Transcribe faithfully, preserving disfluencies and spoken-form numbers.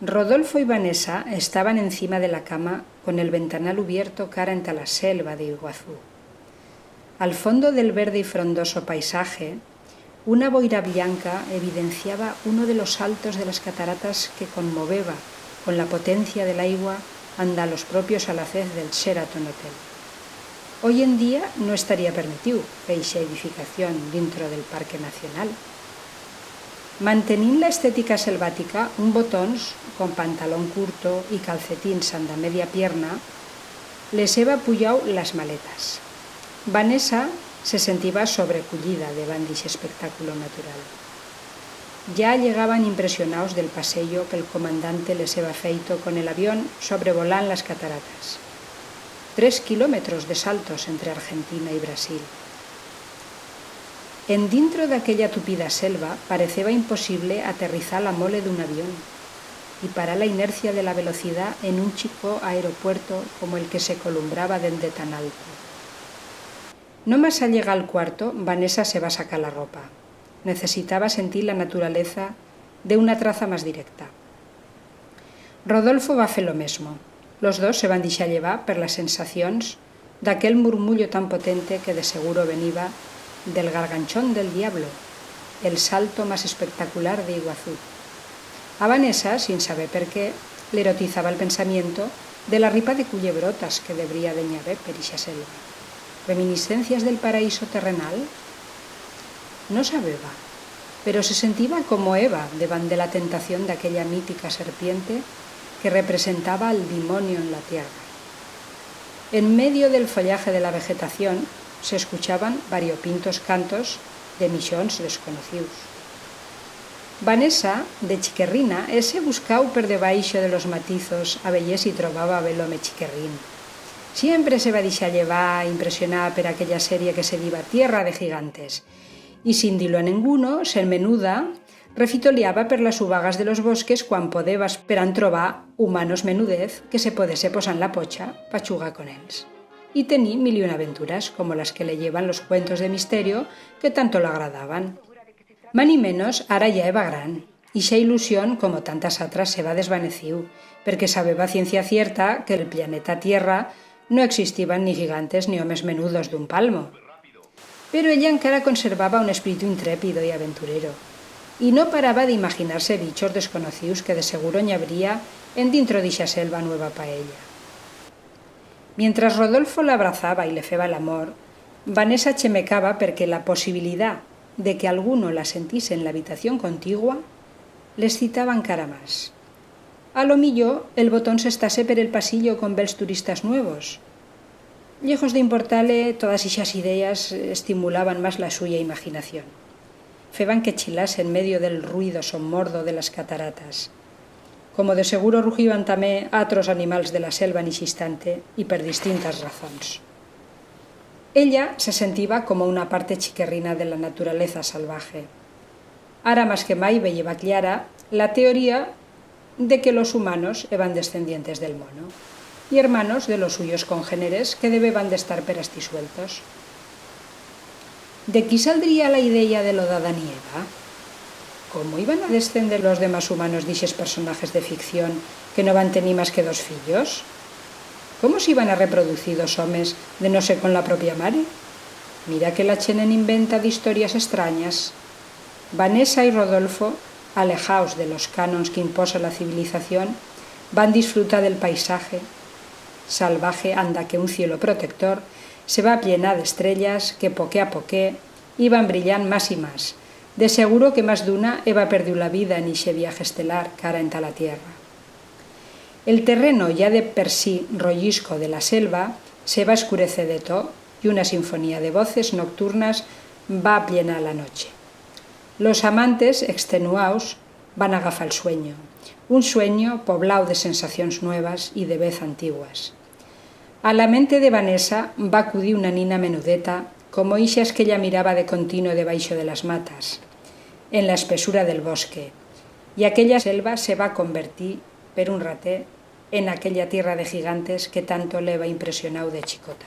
Rodolfo y Vanessa estaban encima de la cama con el ventanal ubierto cara enta la selva de Iguazú. Al fondo del verde y frondoso paisaje, una boira blanca evidenciaba uno de los saltos de las cataratas que conmoveba con la potencia de l'aigua anda los propios alacez del Sheraton Hotel. Hoy en día no estaría permitiu fer ixa edificación dintro del Parque Nacional. Mantenint la estetica selvática, un botons con pantalón curto y calcetins anda media pierna les heba puyau las maletas. Vanessa se sentiba sobrecullida debant d'ixe espectaculo natural. Ya llegaban impresionaus del paseyo que el comandante les heba feito con el avión sobrevolant las cataratas. Tres quilómetros de saltos entre Argentina y Brasil. En dintro d'aquella tupida selva pareceba imposible aterrizar la mole d'un avión y parar la inercia de la velocidat en un chico aeropuerto como el que se columbraba dende tan alto. No mas allegar al cuarto, Vanessa se va sacar la ropa. Necesitaba sentir la naturaleza de una traza mas directa. Rodolfo va fer lo mesmo. Los dos se van dixar llevar per las sensacions d'aquel murmullo tan potente que de seguro veniba del Garganchón del Diablo, el salto mas espectacular de Iguazú. A Vanessa, sin saber per qué, l'erotizaba el pensamiento de la ripa de cullebrotas que debría de n'i haber per ixa selva. Reminiscencias del paraíso terrenal? No sabeba, pero se sentiba como Eva debant de la tentación d'aquella mítica serpiente que representaba al dimonio en la tierra. En medio del follaje de la vegetación s'escuchaban variopintos cantos de mixons desconocius. Vanessa, de chiquerrina, hese buscau per debaixo de los matizos a veyer si trobaba bel home chiquerrín. Siempre se va dixar llevar, impresionar per aquella serie que se diba Tierra de Gigantes, y sin dir-lo a nenguno, ser menuda, refitoliaba per las ubagas de los bosques cuan podeba esperar trobar humanos menudez que se podese posar en la pocha pa chugar con ells. Y tenir mil y una aventuras, como las que leyeban los cuentos de misterio que tanto l'agradaban. Manimenos, ara ya eba gran, ixa ilusión, como tantas atras, se va desvaneciu, perque sabeba a ciencia cierta que el planeta Tierra no existiban ni gigantes ni homes menudos d'un palmo. Pero ella encara conservaba un espíritu intrépido y aventurero, y no paraba d'imaginar-se bichos desconocius que de seguro n'i habría en dintro d'ixa selva nueva pa ella. Mientras Rodolfo la abrazaba y le feba l'amor, Vanessa chemecaba perque la posibilidat de que alguno la sentise en l'habitación contigua l'excitaba encara mas. A lo millor, el botón s'estase per el pasillo con bels turistas nuevos. Lejos d'importar-le, todas ixas ideas estimulaban mas la suya imaginación. Feban que chilase en medio del ruido somordo de las cataratas. Como de seguro rujiban tamé atros animals de la selva en ixe instante, y per distintas razons. Ella se sentiba como una parte chiquerrina de la naturaleza salvaje. Ara mas que mai veyeba cllara la teoría de que los humanos eban descendientes del mono y hermanos de los suyos congéneres que debeban d'estar per astí sueltos. De quí saldría la ideya de lo d'Adán y Eva? Cómo iban a descender los demás humanos d'ixes personajes de ficción que no van tenir mas que dos fillos? Cómo s'iban a reproducir dos homes de no ser con la propia mare? Mira que la chent en inventa d'historias estranyas. Vanessa y Rodolfo, alejaus de los canons que imposa la civilización, van disfrutar del paisaje salvaje anda que un cielo protector se va pllenar d'estrellas que, poquet a poquet, iban brillant mas y mas. De seguro que mas d'una heba perdiu la vida en ixe viaje estelar cara enta la Tierra. El terreno, ya de per sí royisco de la selva, se va escurecer de tot y una sinfonía de voces nocturnas va apllenar la noche. Los amantes, extenuaus, van agafar el sueño, un sueño poblau de sensacions nuevas y de vez antiguas. A la mente de Vanessa va acudir una nina menudeta, como ixas que ella miraba de contino debaixo de las matas, en la espesura del bosque, y aquella selva se va convertir, per un ratet, en aquella tierra de gigantes que tanto l'heba impresionau de chicota.